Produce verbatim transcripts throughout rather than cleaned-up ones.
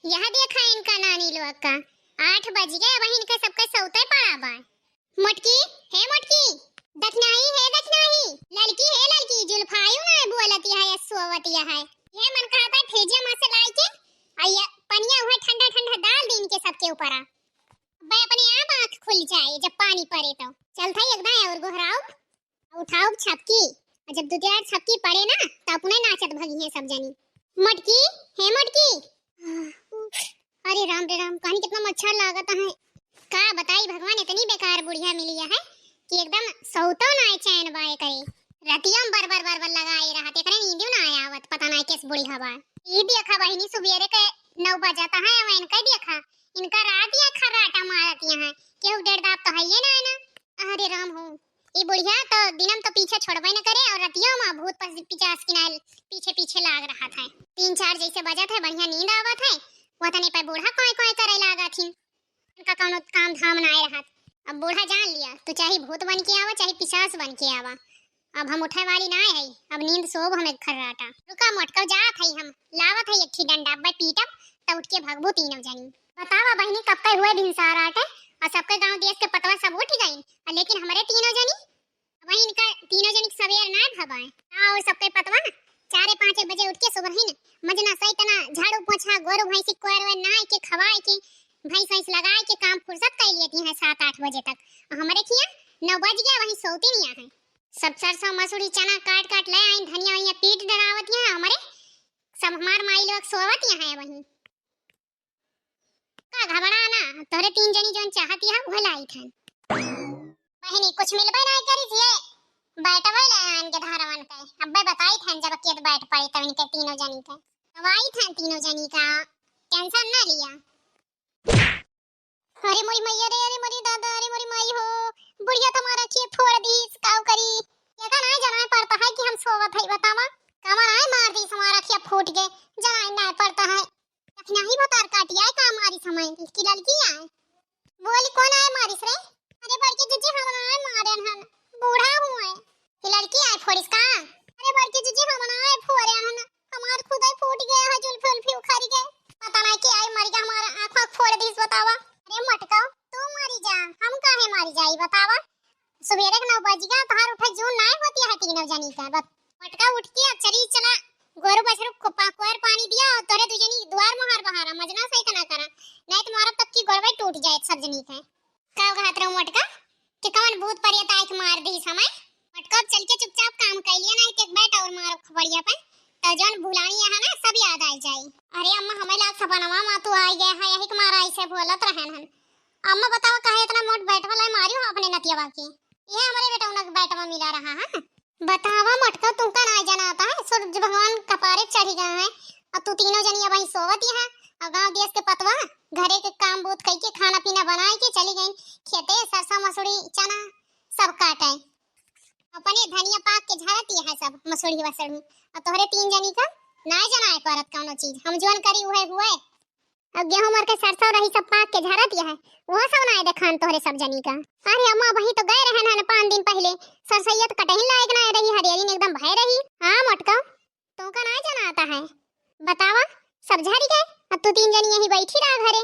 यह देखा इनका नानी लोग का, आठ बज गए, अब इनके सबके सौते पड़ा बा। मोटकी, हे मोटकी, दखनाही, हे दखनाही, ललकी, हे ललकी, जुल्फायु ना बोलतिया है, सोवतिया है। ये मन कहता है फ्रिज में से लाई के, आ ये पनिया हुआ ठंडा ठंडा डाल दी इनके सबके ऊपर। आ बे अपने आप आँख खुल जाए जब पानी पड़े तो। चल था एकदम और गोहराओ, उठाओ छपकी, और जब दो चार छपकी पड़े ना तो अपने नाचत भगी हैं सब जनी। मोटकी, हे मोटकी, अरे राम रे राम, कहानी कितना मच्छर लागत है। का बताई भगवान, इतनी बेकार बुढ़िया मिली है कि एकदम सौतो ना चैन बाए करे। रतिया में बर बर बर बर लगाए रहत, एकरे नींदो ना आवत, पता ना किस बुढ़िया बा। ई देखा बहिनी, सुबेरे के नौ बजत है, अब इनका देखा, इनका रात या खर्राटा मारत यहाँ, केहू डेढ़ दाब तो है ये ना, है ना। अरे राम हो, ई बुढ़िया तो दिनम तो पीछे छोड़बे न करे और रतिया में भूत पस-, पिचास की नाल पीछे पीछे लाग रहत है। तीन चार जैसे बजत है, बढ़िया नींद आवत है, वतने पे बूढ़ा कोय कोय करे लागत ही। उनका कौनो काम धाम ना आए रहत। अब बूढ़ा जान लिया, तू चाहे भूत बन के आवा, चाहे पिशाच बन के आवा, अब हम उठे वाली ना है, अब नींद सोब हम एक खर्राटा। रुका मोटका, जात है हम, लावत है एक ठी डंडा, अब पीटब त उठ के भगबू तीनों जनी। बतावा बहिनी, कब के हुए भिनसार आटे और सबके गांव देश के पतवा सब उठ गई, और लेकिन हमरे तीनों जनी, वही इनका तीनों जनी के सवेर ना भबाए। और सबके पतवा चारे पाँचे बजे उठ के सुबहिन मजना सैतना झाड़ू पोछा, गोरू भैंसी कोयर वे नाय के खवाए के, भैंस वैंस लगाए के काम फुर्सत कर लेती हैं सात आठ बजे तक। और हमरे खिया नौ बज गया, वही सोती नहीं है। सब सरसों मसूरी चना काट काट ले आई, धनिया वनिया पीट डरावत हैं हमरे, सब हमार माई लोग सोवत हैं वहीं। का घबरा ना, तोहरे तीन जनी जौन चाहत यहाँ उहे लाइत हन। बहिनी, कुछ मिलबे नहीं करी थी, बैठबे ले आन के धारवन के। अब्बे बताइत हन जब केत बैठ पड़े तब इनके तीनों जनी के। अब आइत हन तीनों जनी का, टेंशन ना लिया। अरे मोरी मैया रे, अरे मोरी दादा, अरे मोरी माई हो, बुढ़िया तुम्हारा खिए फोड़ दी, काव करी? ये का ना जाना पड़ता है कि हम सोवत है, बतावा? कमर आए मार दी हमारा खिया फूट के, जाना नहीं पड़ता है। कखना ही भतार काटी आए का मारिस हमें कि ललकी आए। बोली, कौन आए मारिस रे? अरे बड़की जीजी, हम ना आए मारे हन, बूढ़ा हुए। कि ललकी आए फोड़िस का? अरे बड़की जीजी, हम ना आए फोड़े हन, हमार खुदे फूट गया है, जुल्फी उल्फी उखड़ गए। पता नहीं कि आई मर गया, हमारा आँख आँख फोड़ दीस, बतावा। अरे मटका, तू मरी जा, हम काहे मरी जाई, बतावा? सुबेरे के नौ बज गया, तोहार उठे जून नाय होती है तीनों जनी का। बत-, मटका उठ के अब चली चला, गोरू बछरू को पा-, कोयर पानी दिया और तोरे दू जनी दुआर मोहार बहारा, मजना सही तना करा, नहीं तो मारब तक की गोड़वे टूट जाए सब जनी के। का कहत रहो मटका कि कौन भूत परियत आए के मार दी समय? मटका अब चल के चुपचाप काम कर लिया, नहीं तो एक बैठ और मारो खपड़िया पे, तो जौन भुलानी है ना सब याद आ जाए। अरे अम्मा, हमें लाग सपनवा में तू आ गया है, यही के मारा ऐसे बोलत रहन हन। अम्मा बताओ, काहे इतना मोट बैठवा लाई मारियो अपने नतियावा के? ये हमरे बेटौना के बैठवा मिला रहा है। बतावा मटका, तुमका ना जाना आता है, सूरज भगवान कपारे चढ़ी गए हैं और तू तीनों जनी अब वहीं सोवत ही है। और गांव देश के पतवा घरे के काम बूत कई के खाना पीना बनाए के चली गई खेते, सरसों मसूरी चना सब काटे, अपने धनिया पाक के झरत ही है सब मसूरी वसूरी। और तोहरे तीन जनी का ना जनाए परत कौनो चीज, हम जौन करी उहे हुए। अब गेहूं मर के सरसों रही सब पाक के झरत यह है, वह सब ना देखान तोहरे सब जनी का। अरे अम्मा, वही तो गए रहन हन पाँच दिन पहले, सरसैया तो कटही लायक ना रही, हरियरी एकदम भय रही। हाँ मोटका, तू का ना जाना आता है, बतावा, सब झरी गए, अब तू तीन जनी यहीं बैठी रहा घरे।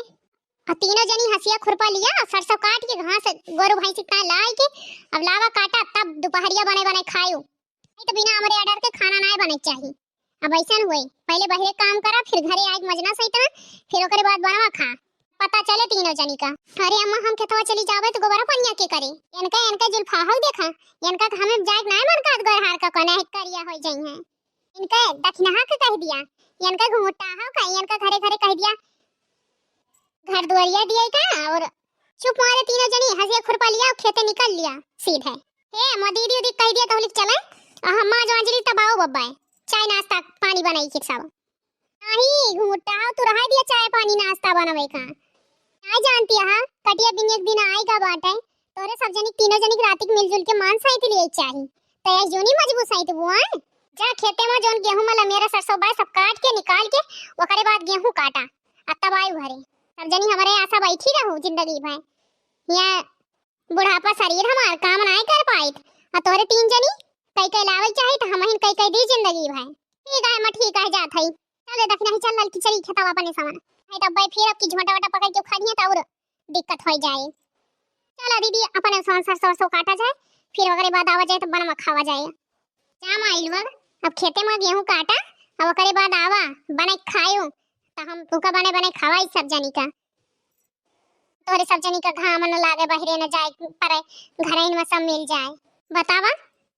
और तीनों जनी हंसिया खुरपा लिया और सरसों काट के घास गोरू भैंसी का लाए के अब लावा काटा, तब दोपहरिया बने बने खायो। नहीं तो बिना हमरे order के खाना ना बने के चाही। अब ऐसन हुए, पहले बहरे काम करा, फिर घरे आए के मजना सहित ना, फिर ओकरे बाद बनवा खा, पता चले तीनों जनी का। अरे अम्मा, हम खेतवा चली जावे तो गोबरा पनिया के करे? इनका, इनका जुल्फा हो देखा, इनका के हमें जाए के ना मन का, गोरहार का कोने है, करिया हो जाई है। इनका दखिनहा के कह दिया, इनका घुंघटा हो का, इनका घरे घरे कह दिया, घर दुआरिया दिया का, और चुप मारे तीनों जनी हंसिया खुरपा लिया और खेते निकल लिया सीधे। हे, मोदी दीदी कह दिया तो लिख चले, और हम माँ जो अंजलि तब आओ बब्बा है, चाय नाश्ता पानी बनाई के सब। नहीं, घुंघटा हो, तू रहा दिया चाय पानी नाश्ता बनावे का। ना जानती है, कटिया दिन एक दिन आएगा बाटे, तोरे सब जनी, तीनों जनी के राती के मिलजुल के मान साइत लिए चाही। तो ये जूनी मजबूत साइत बुआ, जा खेते में जौन गेहूं में लमेरा सरसों बाय सब काट के निकाल के ओकरे बाद गेहूं काटा, आ तब आयु घरे। सब जनी हमरे आशा बैठी रहू जिंदगी भर। या बुढ़ापा शरीर हमार काम नाय कर पाइत, आ तोरे तीन जनी कई कई लावल चाही तो हमहिन कई कई दी जिंदगी भर। ठीक है, मैं ठीक है जात हई। चले दखिनही, चल ललकी, चली खेतवा अपने सवन। नहीं तो अब्बे फिर अब की झोंटा वोटा पकड़ के उखाड़िए तो और दिक्कत हो जाए। चला दीदी, अपने सवन सरसों वरसों काटा जाए, फिर ओकरे बाद आवा जाए तो बन में खावा जाए। जा माई लोग, अब खेते में गेहूं काटा, अब ओकरे बाद आवा, बने खायो, तो हम तुका बने बने खवाई सब जनी का। तोहरे सब जनी का घाम न लागे, बहरे न जाए पड़े, घरइन में सब मिल जाए। बतावा,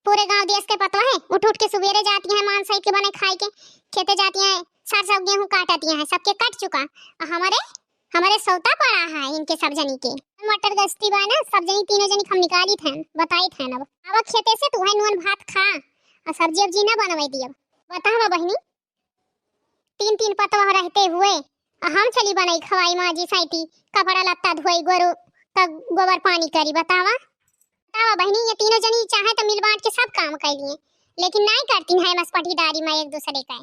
पूरे गांव देश के पतवा है, उठ उठ के सुबेरे जाती हैं मान सही के बने खाए के, खेते जाती हैं, सार सब गेहूं काटती हैं, सबके कट चुका, और हमारे, हमारे सौता पड़ा है इनके सब जनी के। मटर गश्ती बा ना, सब जनी तीनों जनी हम निकाली थे, बताई थे। अब अब खेते से तू है नून भात खा, और सब्जी उब्जी ना बनवाई दियब। बतावा बहिनी, तीन तीन पतवा रहते हुए आ हम चली बनाई खवाई माजी सैती, कपड़ा लत्ता धोई, गोरू का गोबर पानी करी। बतावा, बतावा बहिनी, ये तीनों जनी चाहे तो मिल बांट के सब काम कर लिए, लेकिन नहीं करती हैं बस पटीदारी में एक दूसरे का।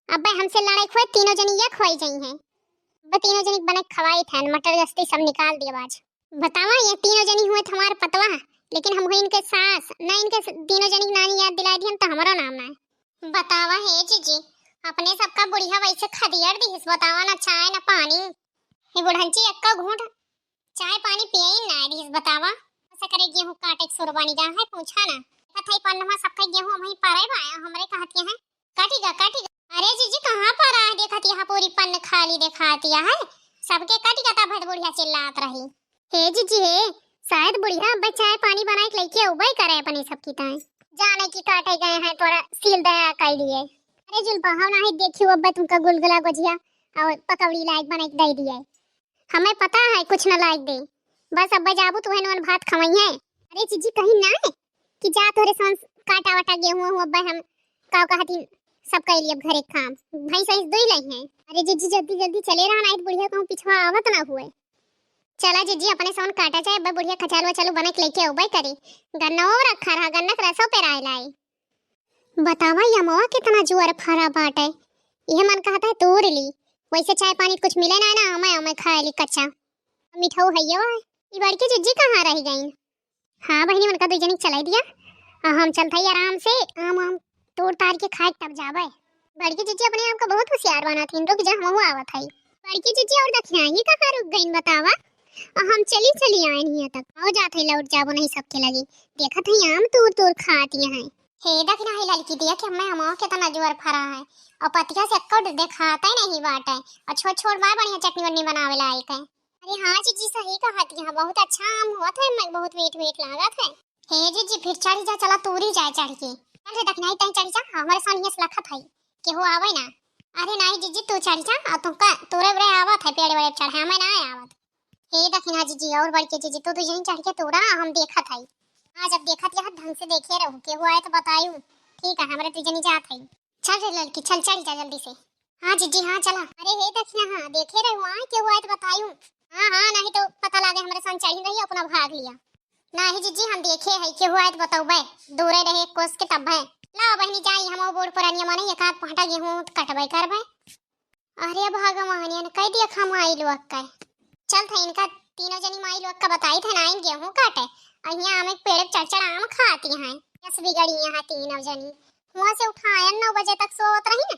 अब्बे हमसे लड़ाई खोए तीनों जनी ये खोई जाई हैं। अब तीनों जनी बने खवाई थे, मटर गश्ती सब निकाल दिया आज। बतावा, ये तीनों जनी हुए हमार पतवा, लेकिन हम हुए इनके सास, ना इनके स-, तीनों जनी की नानी याद दिला दिहन तो हमारा नाम ना है। बतावा हे जीजी, अपने सबका बुढ़िया वैसे खदियर दिहिस, बतावा ना चाय ना पानी। ये बुढ़ंची एक्का घूंट चाय पानी पिए ही ना दिहिस, बतावा। ऐसा करे गेहूं काटे के सुरबानी जा है, पूछा ना। कथई पन्नमा सबका गेहूं हम ही परे बा, हमरे कहती हैं। कटिगा, कटिगा। अरे जीजी, कहाँ पर आए? देखत यहाँ पूरी पन्न खाली देखात है। सबके कटिगा, तब भर बुढ़िया चिल्लात रही। हे जीजी हे, शायद बुढ़िया अब्बे चाय पानी बनाए के लेके उबे करे अपने सबकी ताई। जाने की काटे गए हैं, थोड़ा सील दया कर लिए। अरे जुल्फा, हम नाही देखी अब्बे तुमका गुलगुला गोजिया और पकौड़ी लायक बनाए के दे दिए। हमें पता है कुछ न लायक दे, बस अब्बे जाबू तुहे नून भात खवइहे। अरे जीजी, कहीं ना है कि जा तोरे सांस काटा वाटा गेहूं हूं, अब्बे हम का कहती सब कर लिए अब घरे काम, भैंस ऐस दुई लई है। अरे जीजी, जल्दी जल्दी चले रहा, नहीं तो बुढ़िया कहूँ पिछवा आवत ना हुए। चला जीजी, अपने सांस काटा जाए, अब्बे बुढ़िया खचालू वचालू बने के लेके अब्बे करे। गन्ना वो रखा रहा, गन्ना के रसों पे राय लाई। बतावा, ये अमवा कितना जुअर फरा बाटे। यह मन कहता है तोड़ ली। वैसे चाय पानी कुछ मिले ना, ना, हमें, हमें खाए ली कच्चा। मिठाऊ है ये। ई बड़की जिज्जी कहाँ रह गईन? हाँ बहिनी, उनका दुई जनी चलाई दिया। आ, हम चलत हई आराम से, आम, आम तोड़ तार के खाए तब जाबे। बड़की जिज्जी अपने आप का बहुत होशियार बना थी, रुक जा, हमहू आवत हई। बड़की जिज्जी और दखिनाही कहाँ रुक गईन बतावा? आ, हम चली, चली आए नहीं तक। आओ जात हई, लौट जाबो नहीं सबके लगी। देखत हई आम तोड़ तोड़ खाती हैं। हे दखिना, हे ललकी दिया कि हमें अमवा कितना जुअर फरा है, और पतिया से एक्को देखाते नहीं बाटे, और छोट छोट बा बढ़िया चटनी वटनी बनावे लायक है। अरे हाँ जीजी, सही कहत है, बहुत अच्छा आम हुआ था, मैं बहुत मीठ मीठ लागत है। हे जीजी, फिर चढ़ी जा, चला तूरी जाए चढ़ के। चल रे दखिना, तहीं चढ़ी जा, हमारे सामने से लखत है, केहू आवे ना। अरे नहीं जीजी, तू चढ़ी जा, और तुमका तोरे बरे आवत है, पेड़ वेड़ चढ़े, हमें ना आवत। हे दखिना जीजी और बड़की जीजी, तू दुजनी चढ़ के तोड़ा, हम देखत हई। हाँ, जब देखत यह ढंग से देखे रहू, केहू आए तो बतायू। ठीक है, हमरे दुजनी जात हई। चल रे ललकी, चल, चढ़ी जा जल्दी से। हाँ जीजी, हाँ चला। अरे हे दखिना, हाँ देखे रहू, आए केहू आए तो बतायू। हाँ हाँ, नहीं तो पता लागे हमरे संग चढ़ी रही, अपना भाग लिया। नाही जीजी, हम देखे हई, केहू आए तो बतौबे, दूरे रहे कोस के तब है। लाओ बहिनी जाई, हम बूढ़ पुरानिया माने एक आध पहटा गेहूं कटबे करबे। अरे भगवान, यान कई दिया खा माई लोग का। चल थे इनका तीनों जनी माई लोग का बताई थे ना, इन गेहूं काटे। अहिया आम एक पेड़ पे चढ़ चढ़ आम खाती हैं। यस बिगड़ी यहाँ तीनों जनी। हुआ से उठायन नौ बजे तक सोवत रही ना।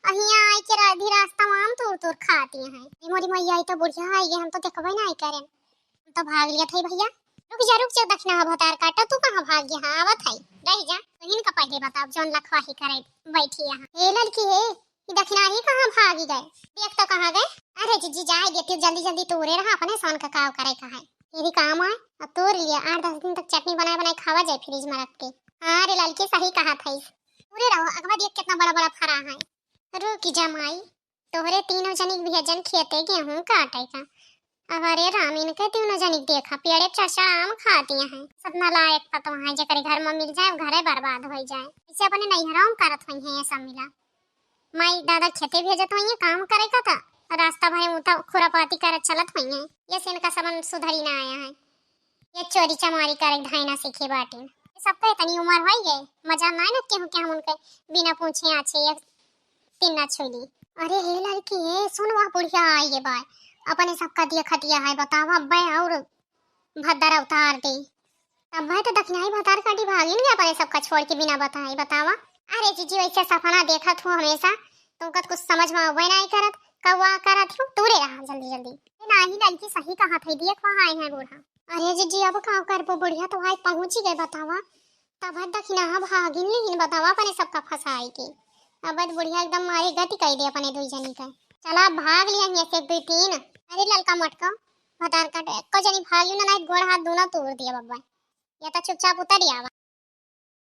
अहिया आई के आधी रास्ता में आम तोड़ तोड़ खाती हैं। ए मोरी मैया, ई तो बुढ़िया आई गई, हम तो देखबे नहीं करें। हम तो भाग लिया था भैया। रुक जा, रुक जा, दखिना भतार काटा, तू कहाँ भाग गया? हाँ, आवत है, रह जा। तो इनका पहले बताओ, जौन लखवाही करे बैठी यहाँ। ए ललकी हे, ई दखिनाही कहाँ भागी गए? देख तो कहाँ गए? अरे जीजी, जाए देती हूँ, जल्दी जल्दी तोरे रहा, अपने सन का काव करे का है। ये भी काम आए, अब तोड़ लिया, आठ दस दिन तक चटनी बनाए बनाए खावा जाए फ्रिज में रख के। हाँ रे ललकी, सही कहा था इस। तोरे रहो, अगवा देख कितना बड़ा बड़ा फरा है। रुक जा माई, तोहरे तीनों जनी के भेजन खेते गेहूं काटे का। अब अरे राम, इनके तीनों जनी के देखा, पेड़े पे चढ़ चढ़ आम खाती हैं। सब नालायक पतवा हैं, जेकरे घर में मिल जाए, घरे बर्बाद हो जाए। इसे अपने नैहरों में करत हुई हैं ये सब मिला। माई दादा खेते भेजत हुई हैं काम करे का था, रास्ता भरे उठा खुरापाती करत चलत हुई हैं। ये से इनका सबन सुधरी ना आया है। ये चोरी चमारी करे धाई ना सीखे बाटिन। ये सबका इतनी उम्र होई गए, मजा ना न केहू के हम उनके बिना पूछे आछे ये तीन ना छोली। अरे हे लड़की, हे सुन, वह बुढ़िया आई है बाय, अपने सबका दिया खतिया है, बतावा अब्बे और भद्दर उतार दे। तब भाई तो दखिनाई भतार काटी भागिन गया, अपने सबका छोड़ के बिना बताए, बतावा। अरे जीजी, वैसे सपना देखत हूँ हमेशा, तुमका तो कुछ समझ में आवै नाहीं करत, कौआ करत हो, तूरे रहा जल्दी जल्दी। ए, नाहीं ललकी सही कहत है, देख वहाँ आए हैं बूढ़ा। अरे जीजी, अब का करबो, बुढ़िया तो आए पहुँची गए, बतावा। तब दखिनहा भागिन लिहिन, बतावा, अपने सबका फँसाई के। अब बुढ़िया एकदम मारे गति कइ दे अपने दुइ जनी का। चला, अब भाग लिया हियाँ से एक, दुइ, तीन। अरे ललका मटका, भतार काट, एको जनी भाग लियो ना, नाहीं गोड़ हाथ दूनो तूर दिया बब्बा। या तो चुपचाप उतर आवा।